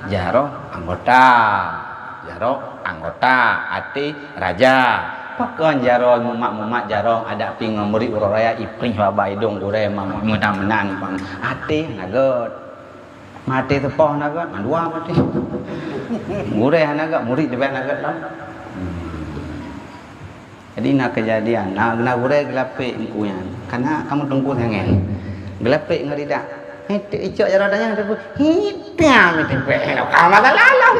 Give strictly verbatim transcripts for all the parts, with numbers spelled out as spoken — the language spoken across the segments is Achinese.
Jaroe anggota, jaroe anggota, até raja. Pakon jaroe mumat-mumat jaroe adak pi ngon murit uroe raya iprih bak idong gurée ma-, meunan-meunan pang. Até hana gét. Maté teupoh hana gét, mandua maté. Gurée hana gét, murit leubeh hana gét lom. Jadi na keujadian, na, na gurée geulapék teungku nyan. Kana kamoe teungku sangai. Geulapék ngon lidah. Hei, icok jaroe dayang teungku. Hitam itu pek. Ka masalah lom.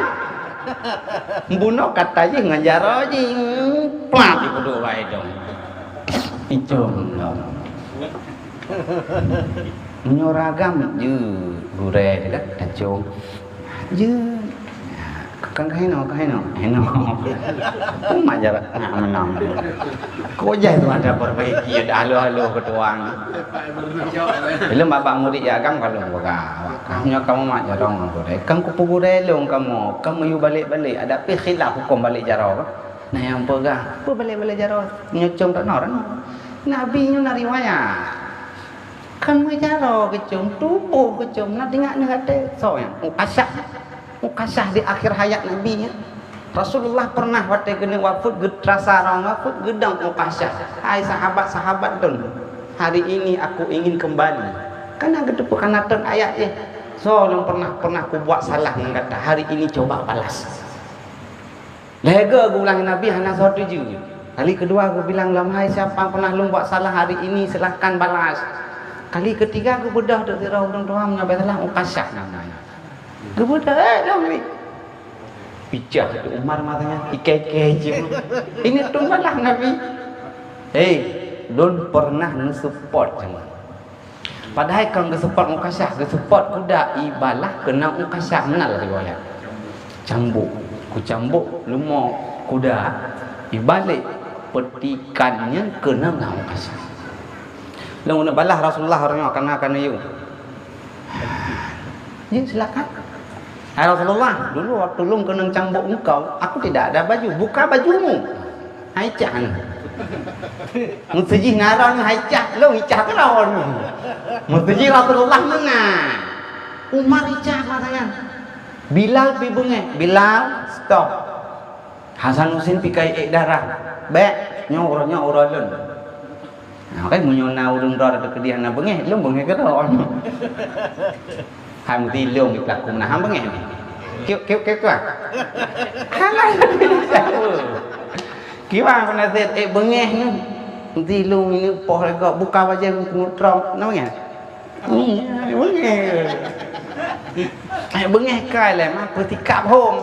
Bunoe kata jih ngon jaroe jih. Plak dipeuduek bak idong. Icok lom. Meunyoe ragam jeuet gurée teuka tacong. Jeuet. Kan ka hinoe, ka hinoe. Hinoe. Umat jarak na meunan. Kok jai tu ada perbaiki ada halo-halo keutuang. Ilom babah murit ya agam kalau buka. Nyoe kamoe mak jarong gurée. Kan kupeugurée lôn kamoe, kamoe yue balek-balek. Ada pi khilaf huköm balek jaroe. Nah nyang peugah, peue balek-balek jaroe? Nyoe com tak nor. Nabi nyoe na riwayat. Kan meujaroe geucom, tuboh geucom, na teuingat neuh até. Soe nyan? Ukasah. Ukasah di akhir hayat Nabi nyan. Rasulullah pernah watée keuneuk wafeuet geutrasa rong wafeuet geudong Ukasah. Hai sahabat-sahabat lôn, hari ini aku ingin kembali. Kana geuteupeue kana thon ayat jih. Soe nyang pernah, pernah kubuat salah ngon gata, hari ini coba balas. Lhée go geuulang Nabi hana soe tuju. Kali keudua geubilang lom, "Hai siapa yang pernah lôn buat salah hari ini, silahkan balas." Kali keutiga geubeudôh teuk sidroe ureuëng tuha meunyoe salah Ukasah nama nyan. Geubeudôh, "Eh, lôn ni." Picah tu Umar matanya, ikai-ikai je. Ini tu balah Nabi. Hei, lôn pernah neusupport sama. Padahai kon geuseupôt Ukasah, geuseupôt kuda ibalah keunong Ukasah, meunan riwayat. Cambuk, kucambuk leumo kuda, ibalek peutikan nyan keunong Ukasah. Lôn neubalah Rasulullah uroe nyoe kana ka neuyue. Ya, silakan. Hai Rasulullah, dulu waktu lôn keunong cambuk engkau, aku tidak ada baju, buka bajumu. Hai cah ni. Meuseujih nara ni hai cah, lôn icah keudroe ni. Meuseujih Rasulullah meunan. Umar icah masa nyan. Bilal pi beungéh, "Bilal, stop." Hasan Husin pi kai ék darah. "Bék, nyoe uroe, nyoe uroe lôn." Nah, kan meunyoe na ureuëng droe teukeudi hana beungéh, lôn beungéh keudroe. Hai meuti lôn di pelaku meunan, han beungéh ni. Kiok, kiok, kiok, kiok. Alah, kiban peunasihat, eh, beungéh ni. Meuti lôn ini poh lego buka bajée meutrok, na beungéh? Hmm, beungéh. Eh, beungéh kai lé, ma peutikap hom.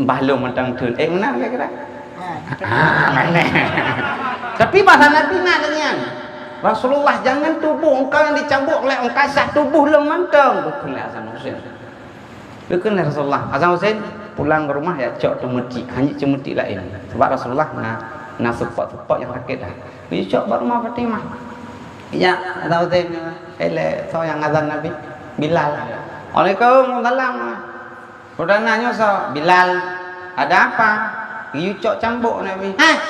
Bah lôn mantong thon. Eh, meunan kira-kira. Ah, meunan. Tapi bahasa Nabi na lagée nyan. Rasulullah, "Jangan tubuh engkau yang dicambuk oleh Ukasah, tubuh lôn mantong." Beukheun lé Hasan Husin. Beukheun lé Rasulullah, "Hasan Husin, pulang ke rumah ya, cok teumeutik, hana teumeutik laén." Sebab Rasulullah na, na seupôt-seupôt nyang sakét dah. Cok bak rumah Fatimah. Ya, Hasan Husin, eh, lé, soe nyang azan Nabi? Bilal. Waalaikumsalam. Udah nanya soe, "Bilal, ada apa?" "Yue cok cambuk Nabi." "Hah?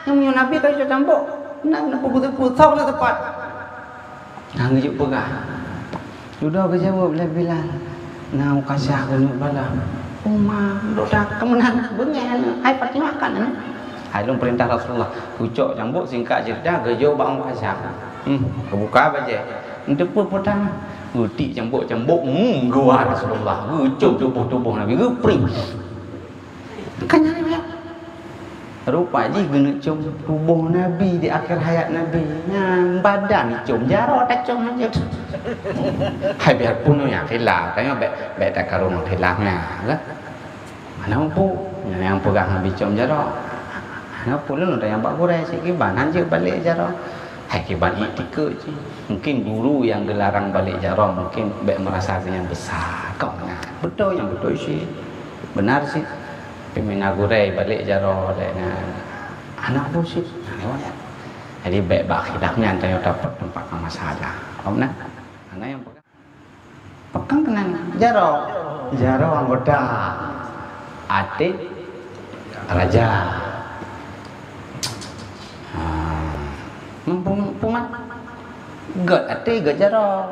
Nyang meunyoe Nabi ka cok cambuk? Na, na peue-peue, soe na teupôt?" Nyang geujok peugah. Dudoe geujaweueb lé Bilal, "Na Ukasah keuneuk bala." "Uma, dok dak keumeunang beungéh aneuk, hai Fatimah kan aneuk." Hai lôn peurintah Rasulullah, geucok cambuk singkat ceurita geujok bak Ukasah. Hmm, geubuka bajée. Neuteupeue peue tan. Geutik cambuk-cambuk, hmm, geuwa Rasulullah. Geucom tuboh-tuboh Nabi, geupring. Kan nyan ya. Rupa jih geuneuk com tuboh Nabi di akhir hayat Nabi. Nyan badan com jaroe tacom hanjeuet. Hai biarpun nyoe khilaf, tanyoe bék, bék takarung khilaf nyan, kan? Hana mupu, nyang peugah Nabi com jaroe. Hana mupu lôn tanyong bak gurée cit kiban hanjeuet balek jaroe. Hai kiban iktikeuet cit. Mungkin guru nyang geularang balek jaroe mungkin bék meurasa geuh nyang beusa. Kok nyan. Beutôi nyang beutôi cit. Beuna cit. Pimina gurée balek jaroe lé nyan. Hana mupu cit. Nah, lewat nyan. Jadi bék bak khilaf nyan tanyoe tapeuet teumpat masalah. Paham nah? Hana nyang peugah Pakon keunan jaroe? Jaroe anggota. Até raja. Ha. Mumpung pumat. Gét até, gét jaroe.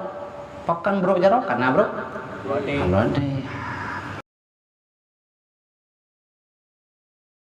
Pakon brok jaroe? Kana brok? Brok até. Brok até.